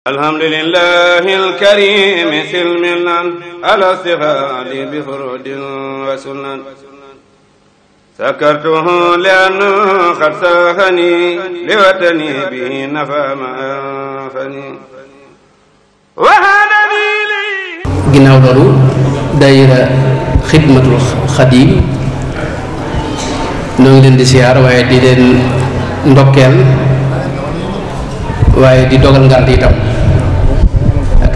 alhamdulillahi alkarimi silmilan ala sihadi bi furudin wa sunan sakartuhu lianna qad sahani liwatani bihi nafa ma anfani wa hadani li. ginnaaw loolu daayira xidmatul xadim ñoo ngi leen di siyaar waaye di leen ndokkeel waaye di dogal ngànt itam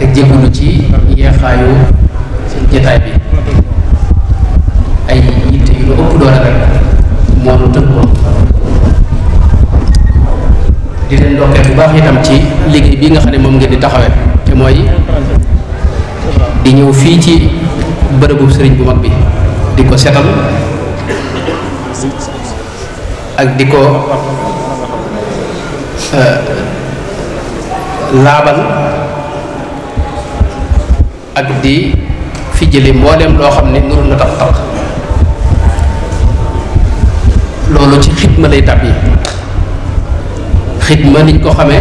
ak jégalu ci yeexaayu seen jotaay bi ay yitte yu ëpp doole rek moo nu tënkoon di leen ndokkeel bu baax itam ci liggéey bi nga xam ne moom ngeen di taxawee te mooy di ñëw fii ci bërëbu sëriñ bu mag bi di ko setal ak di ko laabal ak di fi jële mboolem loo xam ne nuru na tax loolu ci xidma lay tab yi xidma niñ ko xamee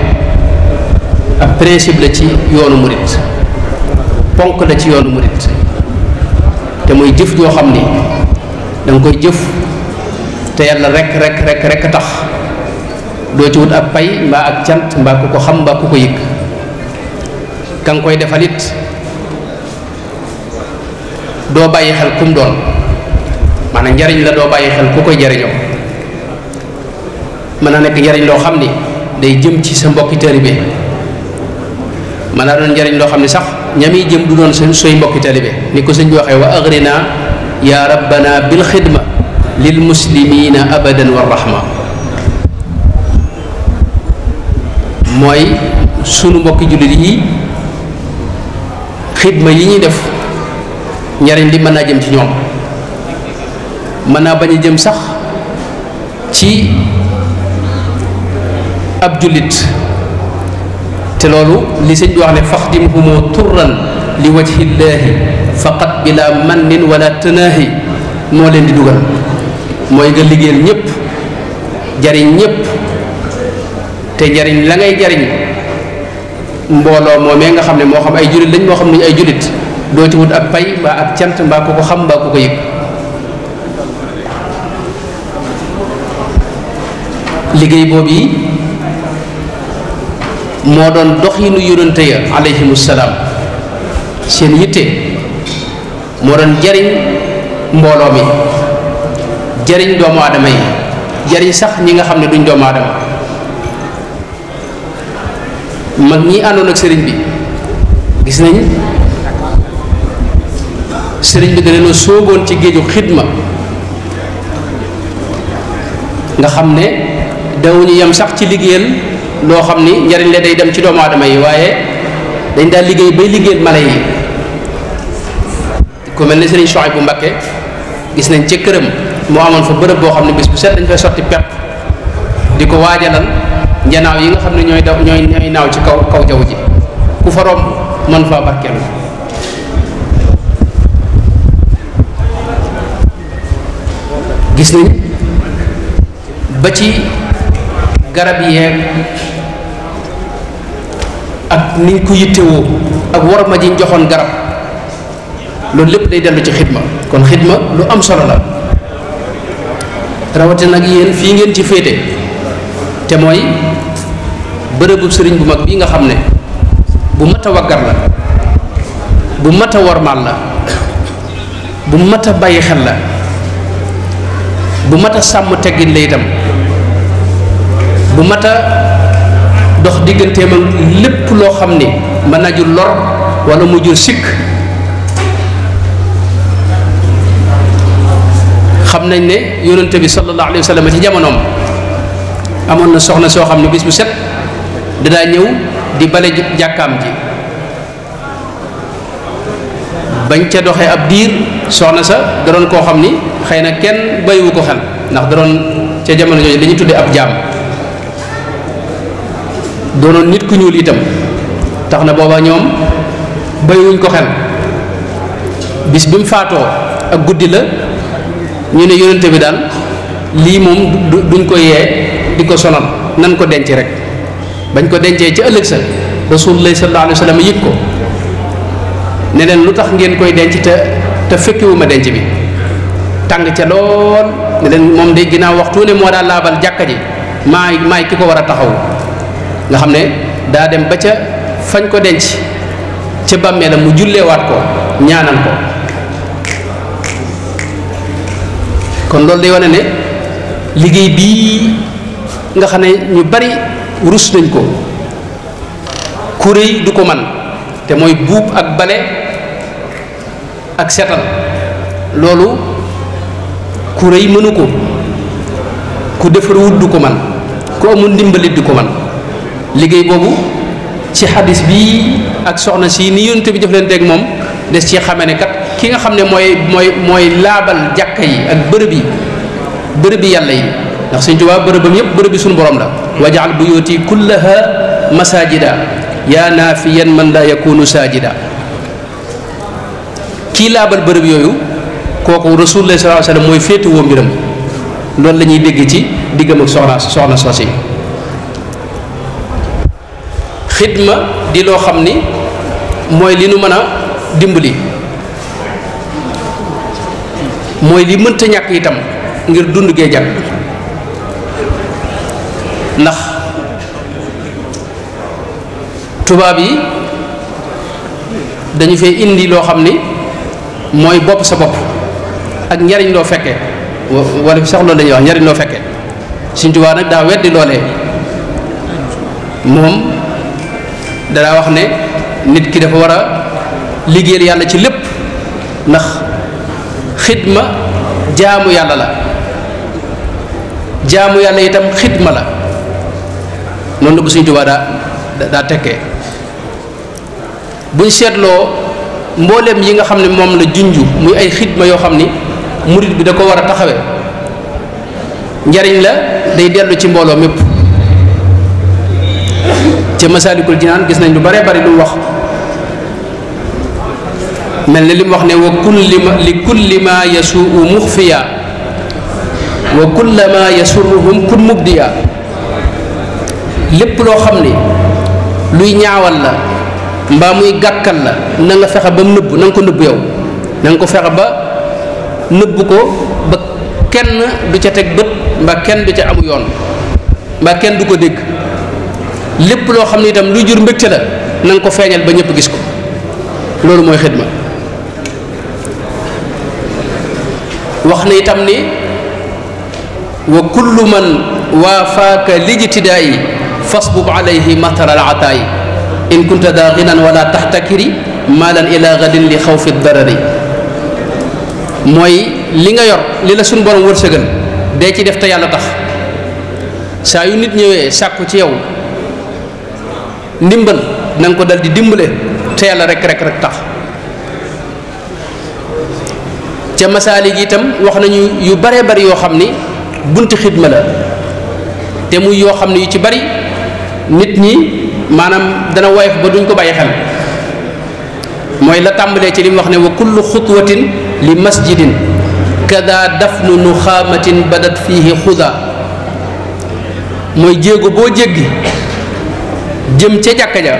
ab principe la ci yoonu murit ponk la ci yoonu murit te muy jëf joo xam ni danga koy jëf te yàlla rek tax doo ci wut ab pay mbaa ak cant mbaa ku ko xam mbaa ku ko yëg ka nga koy defal it doo bàyyi xel kum doon maanaam njariñ la doo bàyyi xel ku koy jariñoo mën naa nekk njariñ loo xam ni day jëm ci sa mbokki taalibe mën naa doon njariñ loo xam ni sax ñami jëm du doon sooy mbokki taalibe ni ko sëñ bi waxee wa agrina ya rabbana bil xidma lil muslimina abadan wa rahma mooy sunu mbokki jullit yi xidma yi ñuy def njariñ li mën naa jëm ci ñoom mën naa bañ a jëm sax ci ab jullit te loolu li sëñ bi wax ne faxdimhumu turran li wajhillaahi faqat bila mannin wala tanaahi moo leen di dugal mooy nga liggéeyal ñépp jariñ ñépp te jariñ la ngay jariñ mbooloo moomee nga xam ne moo xam ay jullit lañ moo xam ne ay jullit doo ci wut ak pay mbaa ak cant mbaa ku ko xam mbaa ku ko yëg liggéey boobu yi moo doon doxinu yonente ya alayhimu salaam seen yitte moo doon jariñ mbooloo mi jariñ doomu aadama yi jariñ sax ñi nga xam ne duñ doomu aadama mag ñi àndoon ak sëriñ bi gis nañ sëriñ bi da leen a sóoboon ci géeju xidma nga xam ne dawuñu yem sax ci liggéeyal loo xam ni njariñ la day dem ci doomu aadama yi waaye dañ daal liggéey bay liggéeyal mala yi ku mel ne sëriñ Chouaïb bu Mbakke gis nañ ca këram moo amoon fa bërëb boo xam ne bis bu set dañ fay sotti pepp di ko waajalal njanaaw yi nga xam ne ñooy naaw ci kaw jaww ji ku fa romb mën faa barkeelu gis nañ ba ci garab yeeg ak niñ ko yittewoo ak worma ji joxoon garab loolu lépp day dellu ci xidma kon xidma lu am solo la rawatina nag yéen fii ngeen ci féete te mooy bërëbu sëriñ bu mag bii nga xam ne bu mat a waggar la bu mat a wormaal la bu mat a bàyyi xel la bu mat a sàmm teggin la itam bu mat a dox digganteem ak lépp loo xam ni mën na jur lor wala mu jur sikk xam nañ ne yonente bi sallallahu alayhi wa sallam ci jamonoom amoon na soxna soo xam ne bis bu set dadaa ñëw di bale jàkkaam ji bañ ca doxee ab diir soxna sa da doon koo xam ni xëy na kenn bàyyiwu ko xel ndax da doon ca jamono jooju dañuy tudde ab jaam doonoon nit ku ñuul itam tax na booba ñoom bàyyiwuñ ko xel bis bi mu faatoo ak guddi la ñu ne yonente bi daal lii moom duñ ko yee di ko sonal nan ko denc rek bañ ko dencee ci ëllëg sa rasulullah sallallahu alayhi wa sallam yëg ko ne leen lu tax ngeen koy denc te fekkewuma denc bi tàng ca lool ne leen moom de ginnaaw waxtu ne moo daa laabal jàkka ji maay ki ko war a taxaw nga xam ne daa dem ba ca fañ ko denc ca bàmmeelam mu julleewaat ko ñaanal ko kon loolu day wane ne liggéey bii nga xam ne ñu bari rus nañ ko ku rëy du ko man te mooy buub ak bale ak setal loolu ku rëy mënu ko ku defaruwut du ko man ku amul ndimbalit du ko man liggéey boobu ci xadis bi ak soxna si ni yonent bi jëflanteeg moom des ci xamee ne kat ki nga xam ne mooy laabal jàkka yi ak bërëb yi yàlla yi ndax Sëñ Tuubaa bërëbam yépp bërëb bi suñu borom la wajaal buyuti kullaha masajida yaa naafiyan man la yakunu sajida kii laabal bërëb yooyu kooku rasulullah sallallahu alayhi wasallam mooy féetewoo mbiram loolu la ñuy dégg ci diggam ak soxna soosi xidma di loo xam ni mooy li nu mën a dimbali mooy li mënta ñàkk itam ngir dund gee jag ndax tubaab yi dañu fee indi loo xam ni mooy bopp sa bopp ak njariñ loo fekke wala fi sax loolu lañuy wax njariñ loo fekke Sëñ Tuubaa nag daa weddi loolee moom danaa wax ne nit ki dafa war a liggéeyal yàlla ci lépp ndax xidma jaamu yàlla la jaamu yàlla itam xidma la noonu la ko Sëñ Tuubaa daa tekkee buñ seetloo mbooleem yi nga xam ne moom la junju muy ay xidma yoo xam ni murit bi da ko war a taxawe njariñ la day dellu ci mbooloo mépp ca Masaalikul Jinaan gis nañ lu bare bari lu mu wax mel ne li mu wax ne wa li kulli ma yasuu muxfiya wa kulla ma yasurruhum kun mubdiya lépp loo xam ni luy ñaawal la mbaa muy gàkkal la na nga fexe ba mu nëbb na nga ko nëbb yow na nga ko fexe ba nëbb ko ba kenn du ca teg bët mbaa kenn du ca amu yoon mbaa kenn du ko dégg lépp loo xam ne itam luy jur mbégte la na nga ko feeñal ba ñëpp gis ko loolu mooy xidma wax na itam ni wa kullu man waafaaka lijtidaayi fasbub alayhi matar al ataayi in kunta daa ginan wala taxtakiri maalan ila gadin li xawfi darari mooy li nga yor li la suñ borom wërsëgal dee ci def te yàlla tax saa yu nit ñëwee sàkku ci yow ndimbal na nga ko dal di dimbale te yàlla rek tax ca masaali gi itam wax nañu yu bare bari yoo xam ni bunti xidma la te muy yoo xam ne yu ci bari nit ñi maanaam dana woyof ba duñ ko bàyyi xel mooy la tàmbalee ci li mu wax ne wa kullu xutwatin li masjidin kada dafnu nuxaamatin badat fihi xuda mooy jéego boo jéggi jëm ca jàkka ja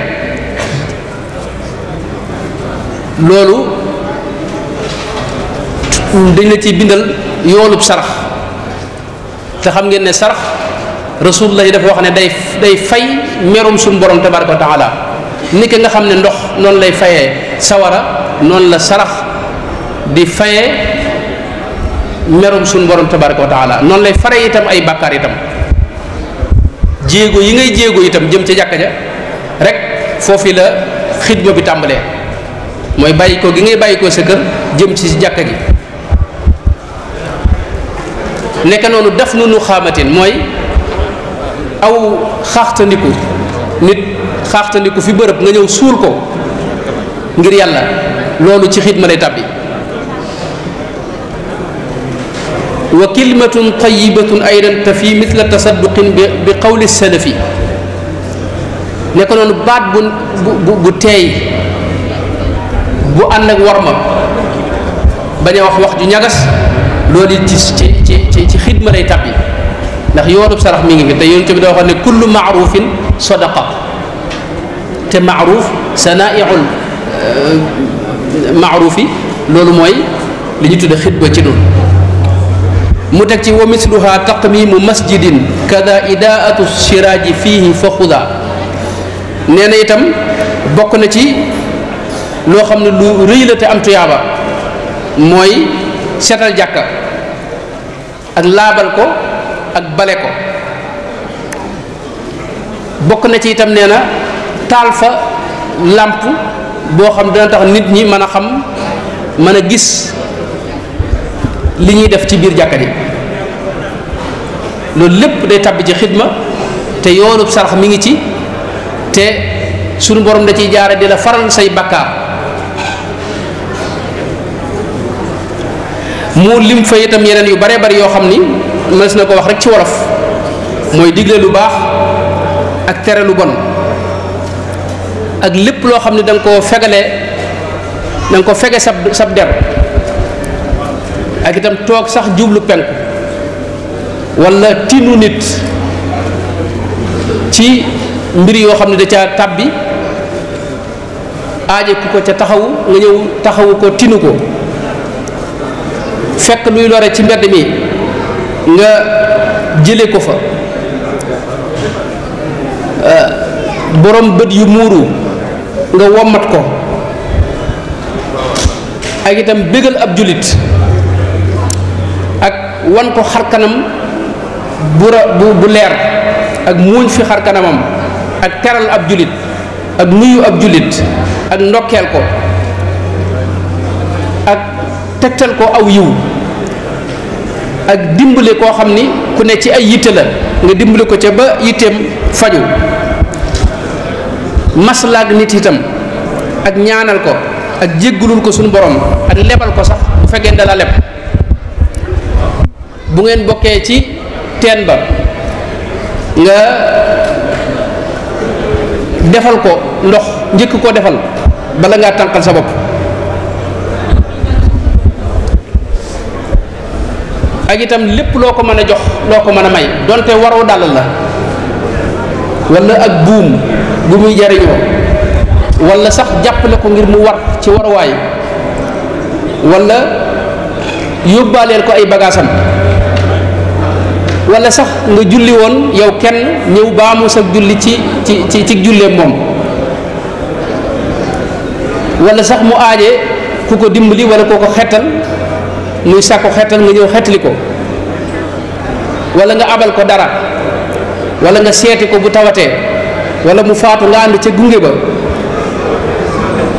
loolu dañ la ci bindal yoolub sarax te xam ngeen ne sarax rasulullah yi dafa wax ne day fay merum suñu borom tabaraka wa taala ni ki nga xam ne ndox noonu lay fayee sawara noonu la sarax di fayee merum suñu borom tabaraka wa taala noonu lay fare itam ay bàkkaar itam jéego yi ngay jéego itam jëm ca jàkka ja rek foofu la xidma bi tàmbalee mooy bàyyi ko gi ngay bàyyi ko sa kër jëm ci jàkka gi nekk noonu daf nu xaamatin mooy aw xaaxtandiku nit xaaxtandiku fi bërëb nga ñëw suul ko ngir yàlla loolu ci xidma lay tàbbi wa kalimatun tayyibatun aydan te fii mithla tasadduqin bi qawli salafi nekk noonu baat bu teey bu ànd ak warma bañ a wax ju ñagas loolu ci xidma lay tàbbi ndax yoonub sarax mi ngi fi te yonent bi da waxoon ne kullu maarufin sadaqa te maaruf sanaiul maarufi loolu mooy li ñu tudde xidma ci dul mu teg ci wa misluha taqmimu masjidin kada idaatu shiraaji fiihi fa xuda nee na itam bokk na ci loo xam ne lu rëy la te am tuyaaba mooy setal jàkka ak laabal ko ak bale ko bokk na ci itam nee na taal fa làmp boo xam dina tax nit ñi mën a xam mën a gis li ñuy def ci biir jàkka ji loolu lépp day tàbbi ci xidma te yoolub sarax mi ngi ci te sunu borom da ciy jaare di la faral say bakkaar mu lim fa itam yeneen yu bare bari yoo xam ni mënees na ko wax rek ci wolof mooy digle lu baax ak tere lu bon ak lépp loo xam ne da nga koo fegale da nga ko fege sab der ak itam toog sax jublu penku wala tinu nit ci mbir yoo xam ne da ca tàbbi aaje ku ko ca taxawu nga ñëw taxawu ko tinu ko fekk luy lore ci mbedd mi nga jële ko fa borom bët yu muuru nga wommat ko ak itam bégal ab jullit ak wan ko xarkanam bu leer ak muuñ fi xarkanamam ak teral ab jullit ak nuyu ab jullit ak ndokkeel ko ak tegtal ko aw yiw ak dimbale koo xam ni ku ne ci ay yitte la nga dimbale ko ca ba yitteem faju maslaag nit itam ak ñaanal ko ak jéggulul ko suñu borom ak lebal ko sax bu fekkee dala leb bu ngeen bokkee ci teen ba nga defal ko ndox njëkk koo defal bala ngaa tànqal sa bopp ak itam lépp loo ko mën a jox loo ko mën a may donte waru dàll la wala ak buum bu muy jariñoo wala sax jàppale ko ngir mu war ci waruwaay wala yóbbaaleel ko ay bagaasam wala sax nga julli woon yow kenn ñëw baamu sa julli ci julleem moom wala sax mu aaje ku ko dimbali wala koo ko xettal muy sàkku xettal nga ñëw xettali ko wala nga abal ko dara wala nga seeti ko bu tawatee wala mu faatu nga ànd ca gunge ba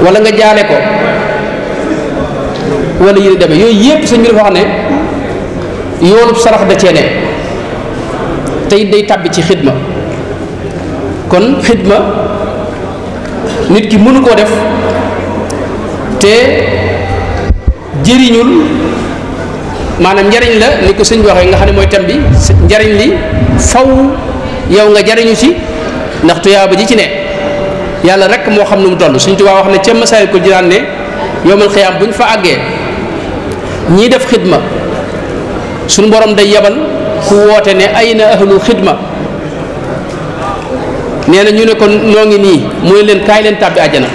wala nga jaale ko wala yéen demee yooyu yépp sëñ bi dafa wax ne yoolub sarax da cee ne tey day tàbbi ci xidma kon xidma nit ki mënu koo def te jëriñul maanaam njariñ la ni ko sëñ bi waxee nga xam ne mooy thème bi njariñ li faw yow nga jariñu ci ndax tuyaaba ji ci ne yàlla rek moo xam nu mu toll Sëñ Tuubaa wax ne ca Masaalikul Jinaan ne yowmal xiyaam bu ñu fa àggee ñii def xidma suñu borom day yebal ku woote ne ayna ahlul xidma nee na ñu ne ko noo ngi nii mooy leen kaay leen tàbbi àjjana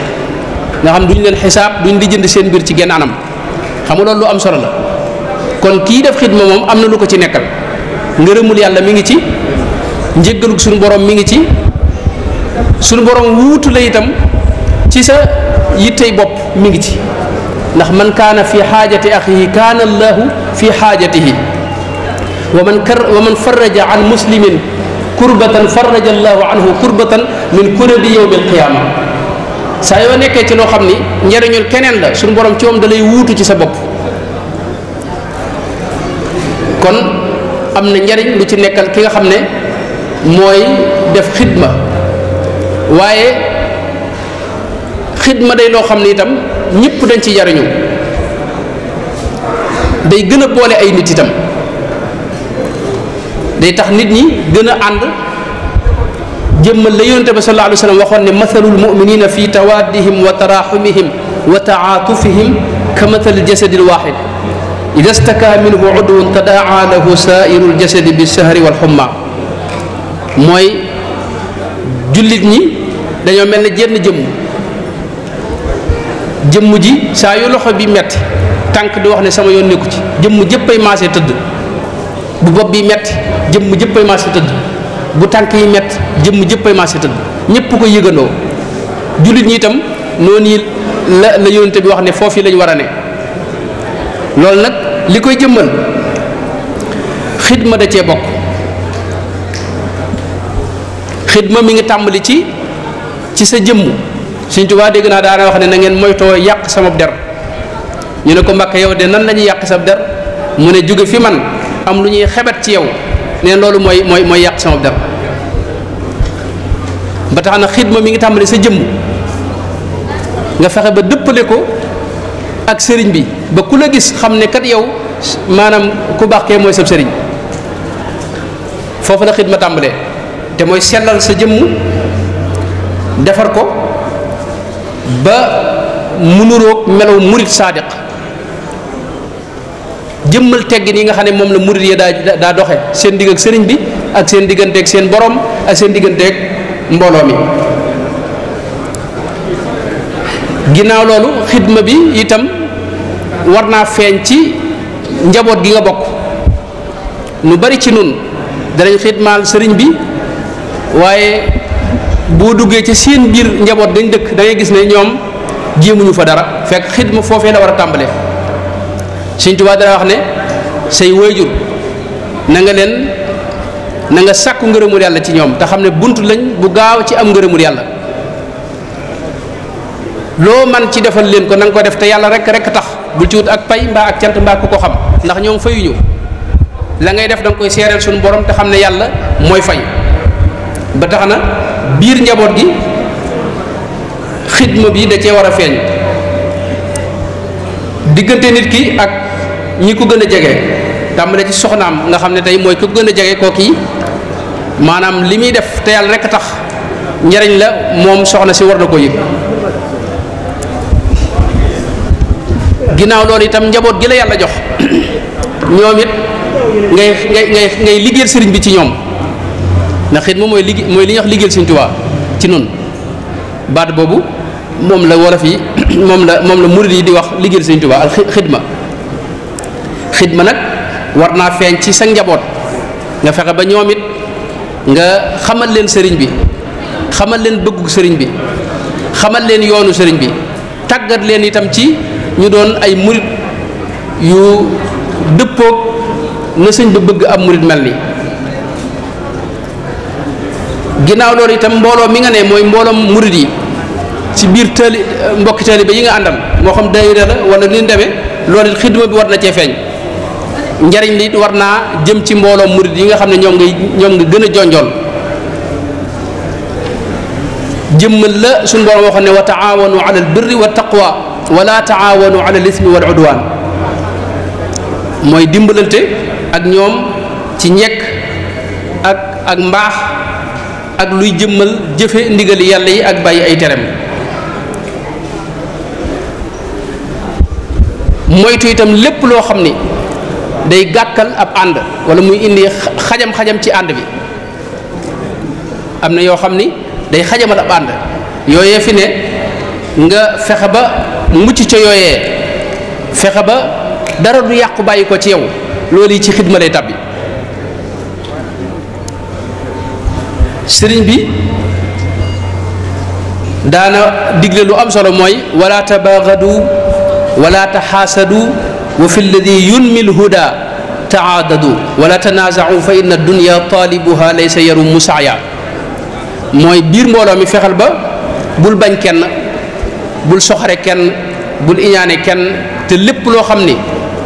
nga xam duñ leen xisaab duñ di jënd seen mbir ci genn anam xam nga loolu lu am solo la kon kii def xidma moom am na lu ko ci nekkal ngërëmul yàlla mi ngi ci njéggalug suñu borom mi ngi ci suñu borom wuutu la itam ci sa yittey bopp mi ngi ci ndax man kaana fi xaajati axihi kaana allahu fi xaajatihi wa man farraja an muslimin kurbatan farraja allahu anhu kurbatan min kurabi yawmi alqiyama saa yoo nekkee ci loo xam ni njariñul keneen la suñu borom ci moom da lay wuutu ci sa bopp kon am na njariñ lu ci nekkal ki nga xam ne mooy def xidma waaye xidma day loo xam ne itam ñëpp dañ ci jariñu day gën a boole ay nit itam day tax nit ñi gën a ànd jëmmal la yonente ba sallallahu alayhi wa sallam waxoon ne mathalul muminina fi tawaddihim wa taraxumihim wa taatufihim ka mathal jasadil waxid ida staka minhu udwun tadaa lahu sairu ljasadi bisahri walxumma mooy jullit ñi dañoo mel ne jenn jëmm ji saa yu loxo bi metti tànk di wax ne sama yoon nekku ci jëmm jëppay maase tëdd, bu bopp bi metti jëmm jëppay maase tëdd, bu tànk yi metti jëmm jëppay maase tëdd, ñépp ko yëgandoo. jullit ñi itam noonu la yonente bi wax ne foofu lañ war a ne. loolu nag li koy jëmmal xidma da cee bokk. xidma mi ngi tàmbali ci sa jëmm. Sëñ Tuubaa dégg naa daana wax ne na ngeen moytoo yàq sama der. ñu ne ko Mbàkke yow de nan la ñuy yàq sa der mu ne jóge fi man am lu ñuy xebet ci yow neen loolu mooy yàq sama der. ba tax na xidma mi ngi tàmbali sa jëmm nga fexe ba dëppale ko ak sëriñ bi ba ku la gis xam ne kat yow maanaam ku baax kee mooy sab sëriñ. foofu la xidma tàmbalee te mooy sellal sa jëmm defar ko ba mu nuroog melaw murit saadiq, jëmmal teggin yi nga xam ne moom la murit yi daa doxe seen digg ak sëriñ bi ak seen digganteeg seen borom ak seen digganteeg mbooloo mi. ginnaaw loolu xidma bi itam war naa feeñ ci njaboot gi nga bokk. nu bari ci nun danañ xidmaal sëriñ bi waaye boo duggee ci seen biir njaboot dañ dëkk da ngay gis ne ñoom jéemuñu fa dara fekk xidma foofee la war a tàmbalee. Sëñ Tuubaa dara wax ne say waajur na nga sàkku ngërëmul yàlla ci ñoom te xam ne bunt lañ bu gaaw ci am ngërëmul yàlla. loo man ci defal leen ko na nga ko def te yàlla rek tax bul ci wut ak pay mbaa ak cant mbaa ku ko xam ndax ñoom fayuñu la ngay def da nga koy seereel suñu borom te xam ne yàlla mooy fay. ba tax na biir njaboot gi xidma bi da cee war a feeñ diggante nit ki ak ñi ko gën a jege tàmbale ci soxnaam nga xam ne tey mooy ku gën a jege kooki maanaam li muy def te yàlla rek tax njariñ la moom soxna si war na ko yëg. ginnaaw loolu itam njaboot gi la yàlla jox ñoom it ngay liggéeyal sëriñ bi ci ñoom ndax xidma mooy li ñuy wax liggéeyal Sëriñ Tuubaa ci nun baat boobu moom la wolof yi moom la murid yi di wax liggéeyal Sëriñ Tuubaa al xidma nag war naa feeñ ci sa njaboot nga fexe ba ñoom it nga xamal leen sëriñ bi xamal leen bëggu sëriñ bi xamal leen yoonu sëriñ bi tàggat leen itam ci ñu doon ay murid yu dëppoog na sëñ ba bëgg am murid mel ni. ginnaaw loolu itam mbooloo mi nga ne mooy mbooloom murid yi ci biir mbokki taalibe yi nga àndal moo xam daayira la wala li ñu demee loolu it xidma bi war na cee feeñ. njariñ li war naa jëm ci mbooloom murid yi nga xam ne ñoom nga gën a jonjoon jëmmal la suñu borom waxoon ne wa taawanu ala al birri wa taqwa wala taawanu ala al ismi wal udwan mooy dimbalante ak ñoom ci njekk ak mbaax ak luy jëmmal jëfe ndigali yàlla yi ak bàyyi ay terem. moytu itam lépp loo xam ni day gàkkal ab ànd wala muy indi xajam-xajam ci ànd bi. am na yoo xam ni day xajamal ab ànd yooyee fi ne nga fexe ba mucc ca yooyee fexe ba dara du yàqu bàyyi ko ci yow loolu yi ci xidma lay tàbbi. sëriñ bi daana digle lu am solo mooy wala tabaagadu wala taxaasadu wa fi lladi yunmi lhuda taadadu wala tanaazau fa inna dunya taalibuha laysa yarumu saaya mooy biir mbooloo mi fexeel ba bul bañ kenn bul soxare kenn bul iñaane kenn te lépp loo xam ni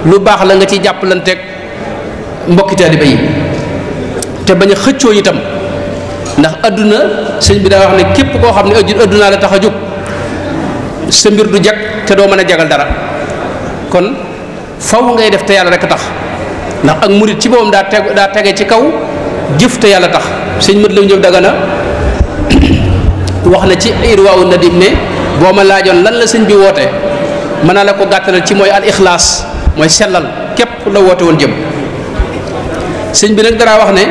lu baax la nga ci jàppalanteeg mbokki taaliba yi te bañ a xëccoo itam ndax adduna sëñ bi daa wax ne képp koo xam ne addunaa la tax a jóg sa mbir du jag te doo mën a jagal dara kon faw ngay def te yàlla rek a tax ndax ak murit ci boppam daa tege ci kaw jëf te yàlla tax sëñ mat la ñëw Dagana wax na ci Irwaawu Nadim ne boo ma laajoon lan la sëñ bi woote mën naa la ko gàttalal ci mooy al ixlaas mooy sellal képp la woote woon jëm. sëñ bi nag dara wax ne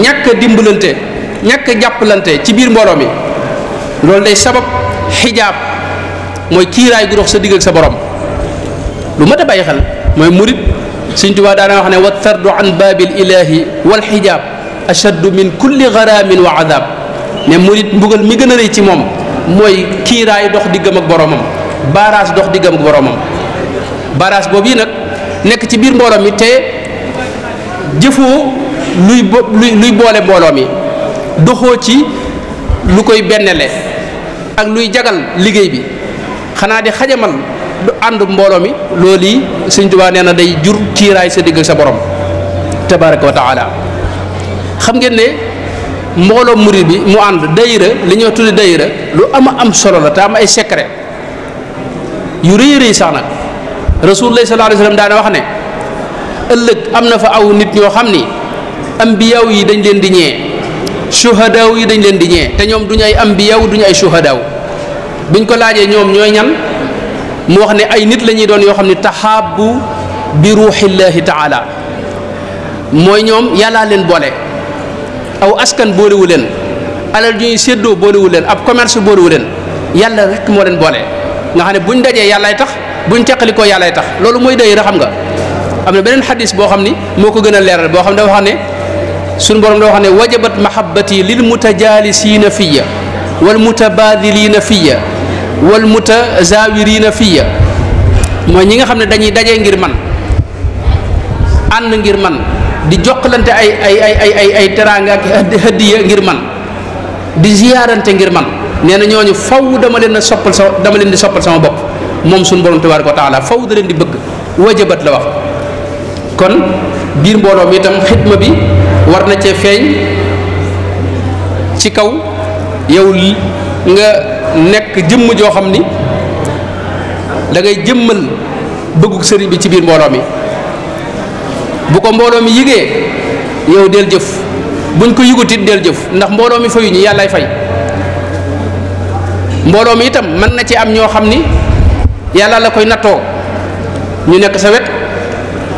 ñàkk a dimbalante ñàkk a jàppalante ci biir mbooloo mi loolu day sabab xijaab mooy kiiraay gu dox sa digg ak sa borom. lu mat a bàyyi xel mooy murit Sëñ Tuubaa daana wax ne wa tardu an baabil ilaahi wal xijaab ashaddu min kulli garaamin wa adab ne murit mbugal mi gën a rëy ci moom mooy kiiraay dox diggam ak boromam, baaraas dox diggam ak boromam. baaraas boobu yi nag nekk ci biir mbooloo mi te jëfoo luy boole mbooloo mi, doxoo ci lu koy bennele ak luy jagal liggéey bi, xanaa di xajamal du ànd mbooloo mi. loolu yi Sëñ Tuubaa nee na day jur kiiraay sa digg ak sa borom tabaraka wa taala. xam ngeen ne mbooloo murid bi mu ànd dayira li ñoo tudde dayira lu am solo la te am ay secret yu rëy rëy sax nag. Rasulullah sallallahu alayhi wasallam daana wax ne ëllëg am na fa aw nit ñoo xam ni ambiyaaw yi dañ leen di ñee, shuhadaaw yi dañ leen di ñee, te ñoom duñu ay ambiyaaw duñu ay shuhadaaw. biñ ko laajee ñoom ñooy ñan, mu wax ne ay nit la ñuy doon yoo xam ne taxaabu bi ruuxillahi taala, mooy ñoom yàllaa leen boole, aw askan boolewu leen, alal ju ñuy séddoo boolewu leen, ab commerce boolewu leen, yàlla rek moo leen boole. nga xam ne buñ dajee yàllaay tax, buñ teqalikoo yàllaay tax. loolu mooy dayira. xam nga am na beneen xadis boo xam ni moo ko gën a leeral, boo xam ne dafa xam ne suñu borom dafa xam ne wajabat mahabbati lil mutajaalisiina fiya wal mutabaadiliina fiya wal mutazawirina fiya, mooy ñi nga xam ne dañuy dajee ngir man, ànd ngir man, di jokkalante ay teraanga ak hadiya ngir man, di ziyaarante ngir man. nee na ñooñu faw dama leen di soppal sama bopp moom suñu borom tabaaraka wa taala, faw da leen di bëgg. wajabat la wax. kon biir mbooloo mi itam xidma bi war na cee feeñ ci kaw yow nga nekk jëmm joo xam ni da ngay jëmmal bëggug sëriñ bi ci biir mbooloo mi. bu ko mbooloo mi yëgee yow del jëf, buñ ko yëgutit del jëf, ndax mbooloo mi fayuñu yàllaay fay. mbooloo mi itam mën na ci am ñoo xam ni yàlla la koy nattoo ñu nekk sa wet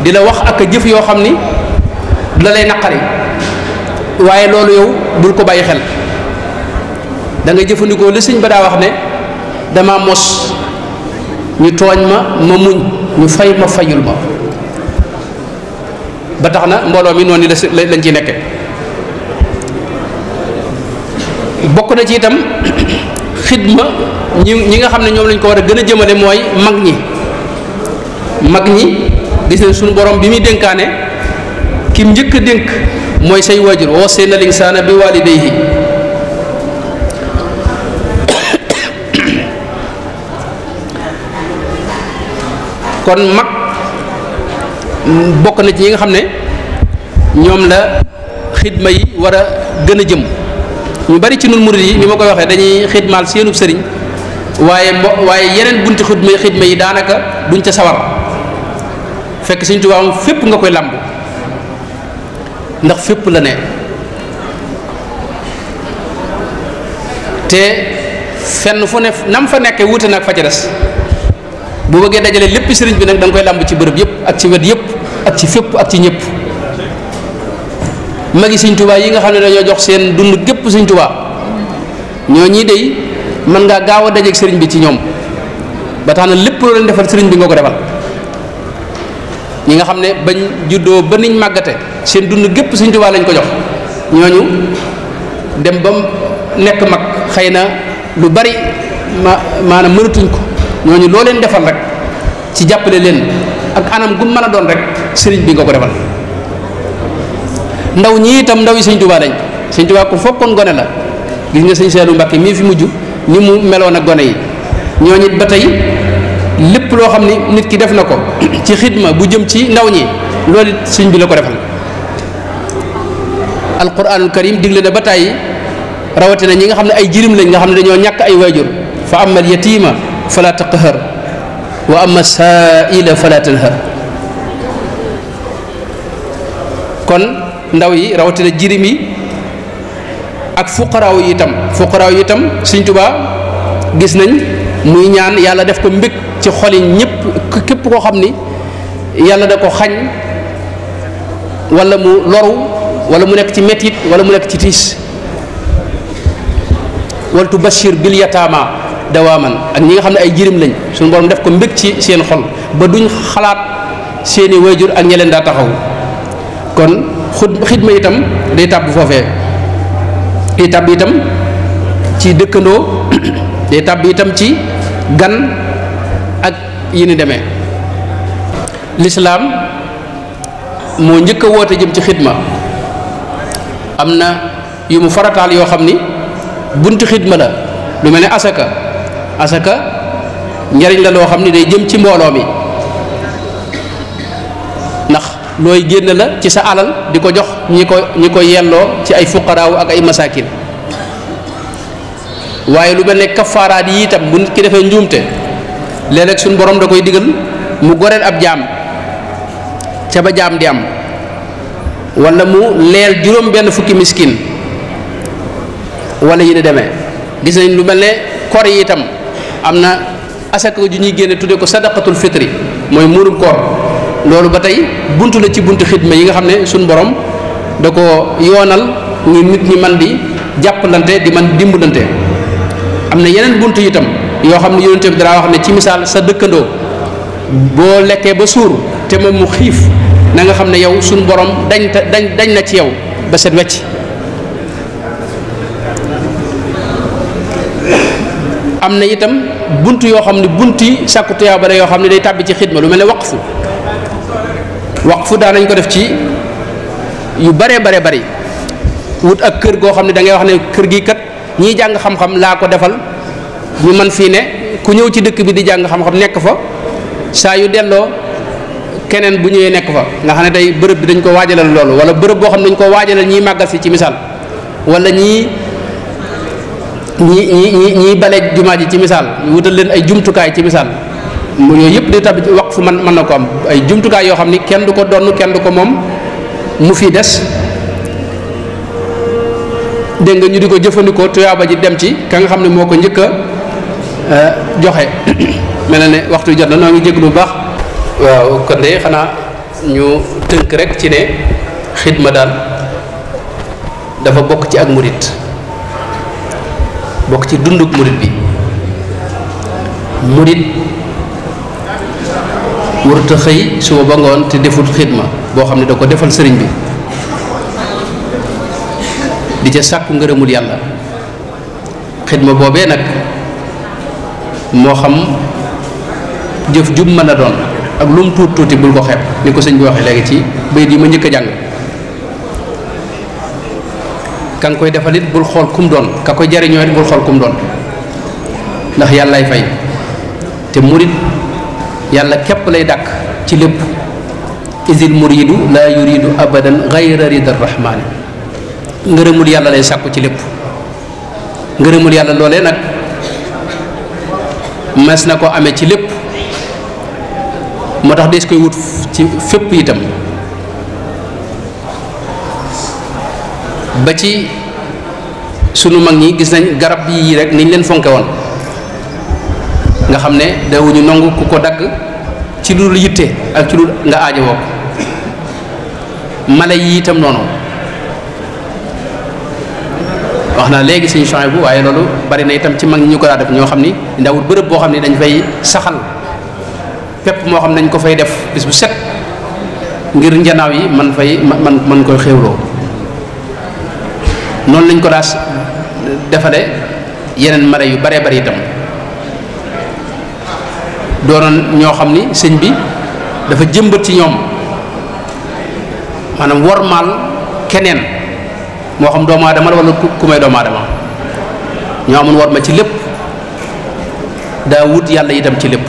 di la wax ak jëf yoo xam ni la lay naqari, waaye loolu yow bul ko bàyyi xel. da ngay jëfandikoo li sëñ ba daa wax ne dama mos ñu tooñ ma muñ, ñu fay ma fayul ma. ba tax na mbooloo mi noonu lañ ci nekke. bokk na ci itam xidma ñi nga xam ne ñoom lañ ko war a gën a jëmale mooy mag ñi gis nañ suñu borom bi muy dénkaane kim njëkk a dénk mooy say waajur, wa wassayna linsaana bi walidayhi. kon mag bokk na ci ñi nga xam ne ñoom la xidma yi war a gën a jëm. ñu bari ci nun murid yi ni ma koy waxee dañuy xidmaal seenub sëriñ, waaye yeneen bunti xidma yi daanaka duñ ca sawar. fekk Sëriñ Tuubaa moom fépp nga koy làmb, ndax fépp la ne. te fenn fu ne nam fa nekkee wuute nag fa ca des. bu bëggee dajale lépp sëriñ bi nag da nga koy làmb ci bërëb yëpp ak ci wet yëpp ak ci fépp ak ci ñëpp. magi Sëriñ Tuubaa yi nga xam ne dañoo jox seen dund gépp Sëriñ Tuubaa, ñoo ñii dey mën ngaa gaaw a dajeeg sëriñ bi ci ñoom, ba tax na lépp loo leen defal sëriñ bi nga ko defal. ñi nga xam ne bañ juddoo ba niñ màggate seen dund gépp Sëriñ Tuubaa lañ ko jox, ñooñu dem ba nekk mag xëy na lu bari maanaam mënatuñ ko, ñooñu loo leen defal rek ci jàppale leen ak anam gu mën a doon rek sëriñ bi nga ko defal. ndaw ñi itam ndaw yi Sëriñ Tuubaa lañ. Sëriñ Tuubaa ku fokkoon gone la. gis nga Sëriñ Seelu Mbàkke mii fi mujj ni mu meloon ak gone yi. ñooñu ba tey lépp loo xam ni nit ki def na ko ci xidma bu jëm ci ndaw ñi loolu it sëriñ bi la ko defal. alquranul karim digle na ba tàyyi rawatina ñi nga xam ne ay jirim lañ nga xam ne dañoo ñàkk ay waajur, fa amma al yatima fala taqhar wa amma saa'ila fala tanhar. kon ndaw yi rawatina jirim yi ak fuqaraaw yi itam Sëriñ Tuubaa gis nañ muy ñaan yàlla def ko mbég ci xoli ñëpp, képp koo xam ni yàlla da ko xañ wala mu loru wala mu nekk ci metit wala mu nekk ci tiis. wal tubashir bil yataama dawaaman ak ñi nga xam ne ay jirim lañ suñu borom def ko mbég ci seen xol ba duñ xalaat seeni wayjur ak ña leen daa taxaw. kon xidma itam day tàbb foofee day tàbb itam ci dëkkandoo day tàbb itam ci gan ak yi ni demee. lislaam moo njëkk a woote jëm ci xidma am na yu mu farataal yoo xam ni buntu xidma la lu mel ne asaka njariñ la loo xam ni day jëm ci mbooloo mi ndax looy génn la ci sa alal di ko jox ñi ko yelloo ci ay fuqaraaw ak ay masakin waaye lu mel ne kafaaraat yi itam bu nit ki defee njuumte léeg-léeg suñu borom da koy digal mu goreel ab jaam ca ba jaam di am wala mu leel juróom benn fukki miskin wala yi ni demee gis nañ lu mel ne koor yi itam am na asaka ju ñuy génne tudde ko sadaqatul fitri mooy muurum koor loolu ba tey buntu la ci buntu xidma yi nga xam ne suñ borom da ko yoonal ngir nit ñi man di jàppalante di man dimbalante. am na yeneen buntu itam yoo xam ne yonent bi dara wax ne ci misaal sa dëkkandoo boo lekkee ba suur te moom mu xiif na nga xam ne yow suñ borom dañ na ci yow ba set wecc. am na itam buntu yoo xam ne bunti sàkku tuyaaba la yoo xam ne day tàbbi ci xidma lu mel ne waqfu daanañ ko def ci yu bare bari wut ak kër goo xam ne da ngay wax ne kër gi kat ñiy jàng xam-xam laa ko defal ñu man fii ne ku ñëw ci dëkk bi di jàng xam-xam nekk fa saa yu delloo keneen bu ñëwee nekk fa nga xam ne tey bërëb bi dañ ko waajalal loolu wala bërëb boo xam ne dañ ko waajalal ñiy màggal si ci misaal wala ñii bale jumaa ji ci misaal ñu wutal leen ay jumtukaay ci misaal yooyu yëpp di tabbi waqfu mën na ko am ay jumtukaay yoo xam ni kenn du ko donn kenn du ko moom mu fi des dégg nga ñu di ko jëfandikoo tuyaaba ji dem ci ka nga xam ne moo ko njëkk a joxe mel na ne waxtu jot na noo ngi jéglu bu baax. waaw kon de xanaa ñu tënk rek ci ne xidma daal dafa bokk ci ak murit bokk ci dunduk murit bi murit warut a xëy suba ba ngoon te deful xidma boo xam ne da ko defal sëriñ bi di ca sàkku ngërëmul yàlla. xidma boobee nag moo xam jëf jum mën a doon ak lu mu tuuti bul ko xeeb ni ko sëñ bi waxee léegi ci bayit yi ma njëkk a jàng ka nga koy defal it bul xool kum doon ka koy jariñoo it bul xool kum doon ndax yàllaay fay te murit yàlla képp lay dàkk ci lépp isil muridu la yuridu abadan gayra rida rahmani ngërëmul yàlla lay sàkku ci lépp. ngërëmul yàlla loolee nag mas na ko amee ci lépp moo tax des koy wut ci fépp itam ba ci sunu mag ñi gis nañ garab yi rek niñ leen fonke woon nga xam ne dawuñu nangu ku ko dagg ci lu dul yitte ak ci lu nga aajowoo ko mala yi itam noonu wax naa léegi suñu champs bu waaye loolu bari na itam ci mag ñi ñu ko daa def ñoo xam ni ndawut bërëb boo xam ne dañ fay saxal pepp moo xam ne dañ ko fay def bis bu set ngir njanaaw yi man koy xéwloo noonu lañ ko daa defale yeneen mala yu baree bari itam doonoon ñoo xam ni sëñ bi dafa jëmbat ci ñoom maanaam wormaal keneen moo xam doomu aadama la wala ku may doomu aadama ñoo amoon war ma ci lépp daa wut yàlla itam ci lépp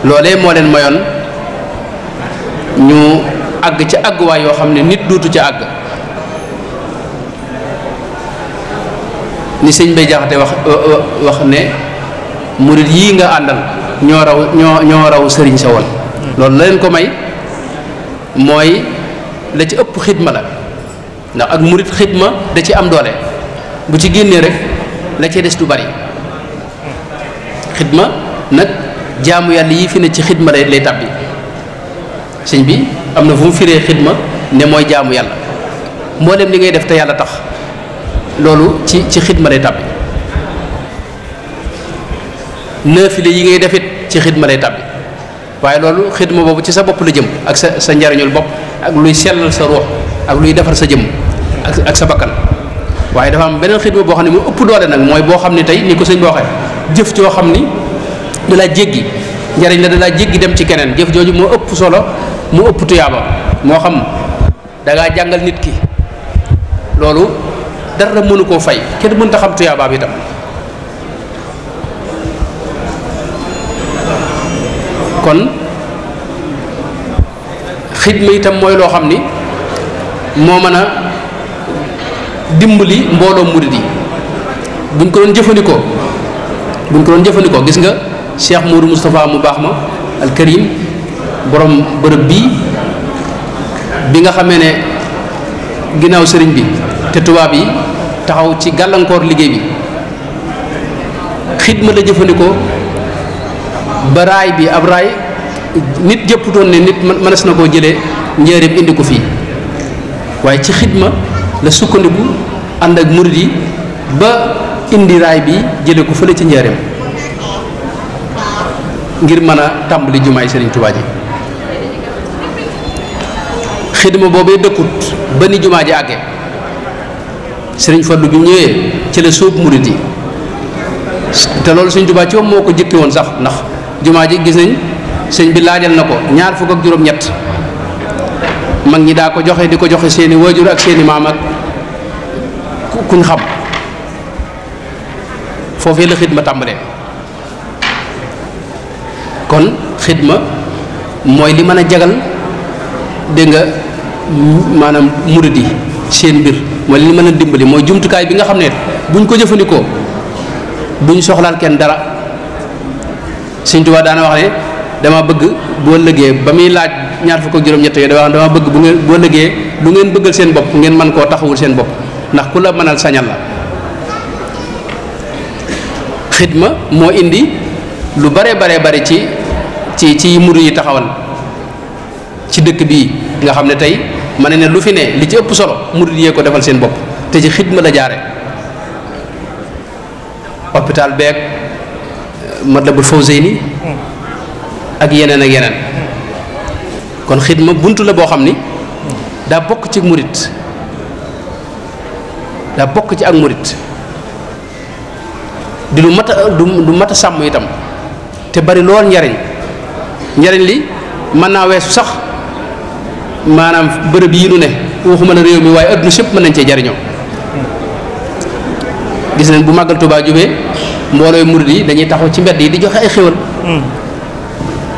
loolee moo leen mayoon ñu àgg ci àgguwaay yoo xam ne nit duutu ca àgg ni sëñ Bay Jaxate wax ne murit yii nga àndal ñoo raw sëriñ sa woon loolu la leen ko may mooy la ci ëpp xidma la ndax ak murit xidma da ci am doole bu ci génnee rek la ci des du bari xidma nag jaamu yàlla yi fi ne ci xidma lay tàbbi sëñ bi am na fu mu firee xidma ne mooy jaamu yàlla mboolem li ngay def te yàlla tax loolu ci xidma lay tàbbi naafile yi ngay defit ci xidma lay tàbbi waaye loolu xidma boobu ci sa bopp la jëm ak sa njariñul bopp ak luy sellal sa ruux ak luy defar sa jëm ak sa bakkan waaye dafa am beneen xidma boo xam ne mu ëpp doole nag mooy boo xam ne tey ni ko sëñ boo waxee jëf joo xam ni da laa jéggi njariñ la da laa jéggi dem ci keneen jëf jooju moo ëpp solo mu ëpp tuyaaba moo xam da ngaa jàngal nit ki loolu dara mënu koo fay kenn mënta xam tuyaaba bi itam kon xidma itam mooy loo xam ni moo mën a dimbali mbooloo murid yi buñ ko doon jëfandikoo gis nga Cheikh Mourou Moustapha mu baax ma al Karim borom bërëb bii bi nga xamee ne ginnaaw sëriñ bi te tubaab yi taxaw ci gàllankoor liggéey bi xidma la jëfandikoo ba raay bi ab raay nit jëpputoon ne nit mënees na koo jëlee njëriñ indi ko fii waaye ci xidma la sukkandiku ànd ak murid yi ba indi raay bi jële ko fële ci njëriñ ngir mën a tàmbali jumaay Sëriñ Tuubaa ji xidma boobee dëkkut ba ni jumaa ji àggee Sëriñ Fallu bi ñëwee ci la sóob murid yi te loolu Sëriñ Tuubaa ci moom moo ko jëkke woon sax ndax jumaa ji gis nañ sëñ bi laajal na ko ñaar fukk ak juróom-ñett mag ñi daa ko joxe di ko joxe seeni waajur ak seeni maam ak kuñ xam foofee la xidma tàmbalee kon xidma mooy li mën a jagal dégg nga maanaam murid yi seen mbir mooy li mën a dimbali mooy jumtukaay bi nga xam ne buñ ko jëfandikoo duñ soxlaal kenn dara Sëñ Tuubaa daana wax ne dama bëgg boo lëgee ba muy laaj ñaar fukk ak juróom-ñett yooyu dama bëgg bu ngeen boo lëgee lu ngeen bëggal seen bopp ngeen mën koo taxawul seen bopp ndax ku la mënal sañal la xidma moo indi lu bare bari ci murid yi taxawal ci dëkk bii nga xam ne tey ma ne lu fi ne li ci ëpp solo murid yee ko defal seen bopp te ci xidma la jaare hôpital beeg Matlabul Fawzayni ak yeneen kon xidma buntu la boo xam ni daa bokk ci murid daa bokk ci ak murid di lu mat a sàmm itam te bari lool njariñ li mën naa weesu sax maanaam bërëb yi nu ne waxuma la réew mi waaye adduna sépp mën nañ cee jariñoo gis nañ bu màggal Tuubaa jubee mboolooy murid yi dañuy taxaw ci mbedd yi di joxe ay xéwal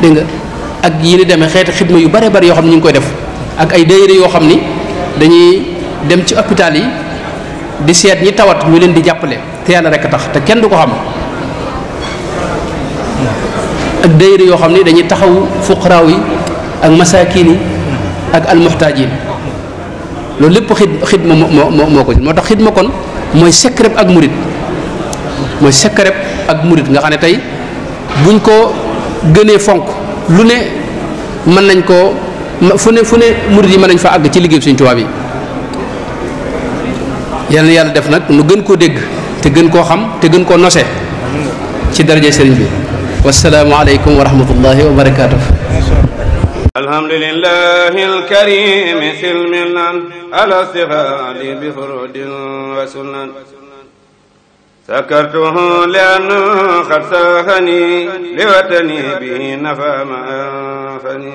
dégg nga ak yi ni demee xeeti xidma yu bare bari yoo xam ne ñu ngi koy def ak ay daayira yoo xam ni dañuy dem ci hôpital yi di seet ñi tawat ñu leen di jàppale te yàlla rek tax te kenn du ko xam ak daayira yoo xam ni dañuy taxaw fuqaraaw yi ak masaakin yi ak almuhtaajin loolu lépp xidma moo ko moo tax xidma kon mooy secret ak murid nga xam ne tey buñ ko gënee fonk lu ne mën nañ koo fu ne murid yi mën nañ fa àgg ci liggéey Sëriñ Tuubaa bi yal na yàlla def nag nu gën koo dégg te gën koo xam te gën koo nose ci daraja sëriñ bi wassalaamu aleykum wa rahmatullahi wa barakaatuh. alhamdulillahi alkarim silmilan ala sihali bi furudin wa sunan sakartuhu lianna qad sahani liwatani bihi nafa ma anfani